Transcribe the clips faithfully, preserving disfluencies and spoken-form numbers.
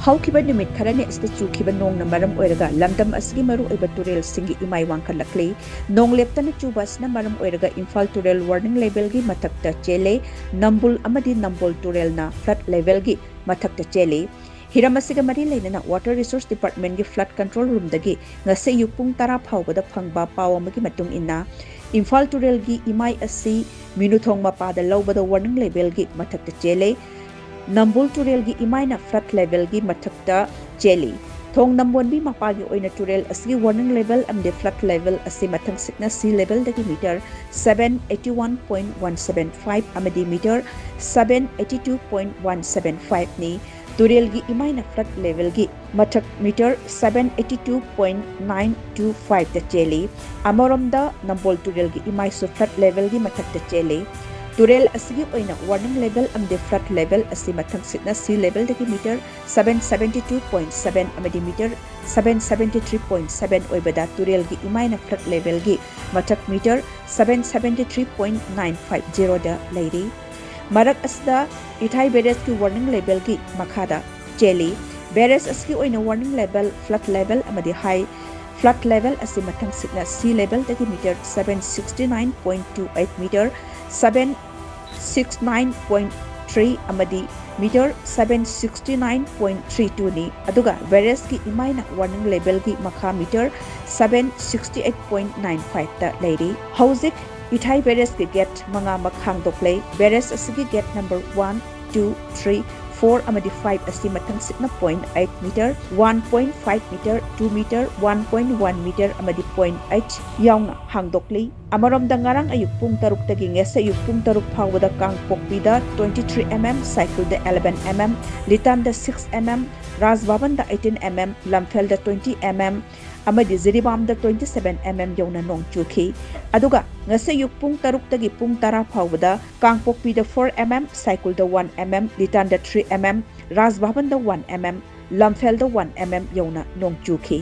ꯍꯧꯈꯤꯕ ꯅꯨꯃꯤꯠ ꯈꯔꯅꯤ ꯑꯁꯤꯗ ꯆꯨꯈꯤꯕ ꯅꯣꯡꯅ ꯃꯔꯝ ꯑꯣꯏꯔꯒ ꯂꯝꯗꯝ ꯑꯁꯤꯒꯤ ꯃꯔꯨꯑꯣꯏꯕ ꯇꯨꯔꯦꯜꯁꯤꯡꯒꯤ ꯏꯃꯥꯏ ꯋꯥꯡꯈꯠꯂꯛꯂꯤ꯫ ꯅꯣꯡ ꯂꯦꯞꯇꯅ ꯆꯨꯕ ꯑꯁꯤꯅ ꯃꯔꯝ ꯑꯣꯏꯔꯒ ꯏꯝꯐꯥꯜ ꯇꯨꯔꯦꯜ warning levelꯒꯤ ꯃꯊꯛꯇ ꯆꯦꯜꯂꯦ꯫ ꯅꯝꯕꯨꯜ ꯑꯃꯗꯤ ꯅꯝꯕꯣꯜ ꯇꯨꯔꯦꯜꯅ flood levelꯒꯤ ꯃꯊꯛꯇ ꯆꯦꯜꯂꯤ꯫ ꯍꯤꯔꯝ ꯑꯁꯤꯒ ꯃꯔꯤ ꯂꯩꯅꯅ Water Resource Departmentꯒꯤ flood control roomꯗꯒꯤ ꯉꯁꯤ ꯑꯌꯨꯛ ꯄꯨꯡ ꯇꯔꯥ ꯐꯥꯎꯕꯗ ꯐꯪꯕ ꯄꯥꯎ ꯑꯃꯒꯤ ꯃꯇꯨꯡ ꯏꯟꯅ, ꯏꯝꯐꯥꯜ ꯇꯨꯔꯦꯜꯒꯤ ꯏꯃꯥꯏ ꯑꯁꯤ ꯃꯤꯅꯨꯊꯣꯡ ꯃꯄꯥꯗ ꯂꯧꯕꯗ warning levelꯒꯤ ꯃꯊꯛꯇ ꯆꯦꯜꯂꯦ꯫ ꯅꯝꯕꯨꯜ ꯇꯨꯔꯦꯜꯒꯤ ꯏꯃꯥꯏꯅ flood levelꯒꯤ ꯃꯊꯛꯇ ꯆꯦꯜꯂꯤ꯫ ꯊꯣꯡ ꯅꯝꯕꯣꯟꯕꯤ ꯃꯄꯥꯒꯤ ꯑꯣꯏꯅ ꯇꯨꯔꯦꯜ ꯑꯁꯤꯒꯤ warning level ꯑꯃꯗꯤ flood level ꯑꯁꯤ ꯃꯊꯪꯁꯤꯠꯅ sea levelꯗꯒꯤ meter seven eighty one point one seven five ꯑꯃꯗꯤ meter seven eighty two point one seven fiveꯅꯤ꯫ ꯇꯨꯔꯦꯜꯒꯤ ꯏꯃꯥꯏꯅ flood levelꯒꯤ ꯃꯊꯛ meter seven eighty two point nine two fiveꯇ ꯆꯦꯜꯂꯤ꯫ ꯑꯃꯔꯣꯝꯗ ꯅꯝꯕꯣꯜ ꯇꯨꯔꯦꯜꯒꯤ ꯏꯃꯥꯏꯁꯨ flood levelꯒꯤ ꯃꯊꯛꯇ ꯆꯦꯜꯂꯤ꯫ ꯇꯨꯔꯦꯜ ꯑꯁꯤꯒꯤ ꯑꯣꯏꯅ warning level ꯑꯃꯗꯤ flood level ꯑꯁꯤ ꯃꯊꯪꯁꯤꯠꯅ sea levelꯗꯒꯤ meter seven seventy two point seven ꯑꯃꯗꯤ meter seven seventy three point seven ꯑꯣꯏꯕꯗ ꯇꯨꯔꯦꯜꯒꯤ ꯏꯃꯥꯏꯅ flood levelꯒꯤ ꯃꯊꯛ meter seven seventy three point nine five zeroꯗ ꯂꯩꯔꯤ꯫ ꯃꯔꯛ ꯑꯁꯤꯗ ꯏꯊꯥꯏ barrageꯀꯤ warning levelꯒꯤ ꯃꯈꯥꯗ ꯆꯦꯜꯂꯤ꯫ Barrage ꯑꯁꯤꯒꯤ ꯑꯣꯏꯅ warning level, flood level ꯑꯃꯗꯤ high flood level ꯑꯁꯤ ꯃꯊꯪꯁꯤꯠꯅ sea levelꯗꯒꯤ meter seven sixty nine point two eight, meter seven six nine point three ꯑꯃꯗꯤ meter seven sixty nine point three twoꯅꯤ꯫ ꯑꯗꯨꯒ barrageꯀꯤ ꯏꯃꯥꯏꯅ warning levelꯒꯤ ꯃꯈꯥ meter seven sixty eight point nine fiveꯇ ꯂꯩꯔꯤ꯫ ꯍꯧꯖꯤꯛ ꯏꯊꯥꯏ barrageꯀꯤ gate ꯃꯉꯥꯃꯛ ꯍꯥꯡꯗꯣꯛꯂꯦ꯫ Barrage ꯑꯁꯤꯒꯤ gate number one, two, three, four ꯑꯃꯗꯤ five ꯑꯁꯤ ꯃꯊꯪꯁꯤꯠꯅ point eight meter, one point five meter, two meter, one point one meter ꯑꯃꯗꯤ point eight ꯌꯥꯎꯅ ꯍꯥꯡꯗꯣꯛꯂꯤ꯫ ꯑꯃꯔꯣꯝꯗ ꯉꯔꯥꯡ ꯑꯌꯨꯛ ꯄꯨꯡ ꯇꯔꯨꯛꯇꯒꯤ ꯉꯁꯤ ꯑꯌꯨꯛ ꯄꯨꯡ ꯇꯔꯨꯛ ꯐꯥꯎꯕꯗ ꯀꯥꯡꯄꯣꯛꯄꯤꯗ twenty three mm, ꯁꯥꯏꯀꯨꯜꯗ eleven mm, ꯂꯤꯇꯥꯟꯗ six mm, ꯔꯥꯖ ꯚꯕꯟꯗ eighteen mm, ꯂꯝꯐꯦꯜꯗ twenty mm ꯑꯃꯗꯤ ꯖꯤꯔꯤꯕꯥꯝꯗ twenty seven mm ꯌꯧꯅ ꯅꯣꯡ ꯆꯨꯈꯤ꯫ ꯑꯗꯨꯒ ꯉꯁꯤ ꯑꯌꯨꯛ ꯄꯨꯡ ꯇꯔꯨꯛꯇꯒꯤ ꯄꯨꯡ ꯇꯔꯥ ꯐꯥꯎꯕꯗ ꯀꯥꯡꯄꯣꯛꯄꯤꯗ four mm, ꯁꯥꯏꯀꯨꯜꯗ one mm, ꯂꯤꯇꯥꯟꯗ three mm, ꯔꯥꯖ ꯚꯕꯟꯗ one mm, ꯂꯝꯐꯦꯜꯗ one mm ꯌꯧꯅ ꯅꯣꯡ ꯆꯨꯈꯤ꯫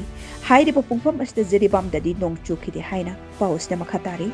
ꯍꯥꯏꯔꯤꯕ ꯄꯨꯡꯐꯝ ꯑꯁꯤꯗ ꯖꯤꯔꯤꯕꯥꯝꯗꯗꯤ ꯅꯣꯡ ꯆꯨꯈꯤꯗꯦ ꯍꯥꯏꯅ ꯄꯥꯎ ꯑꯁꯤꯗ ꯃꯈꯥ ꯇꯥꯔꯤ꯫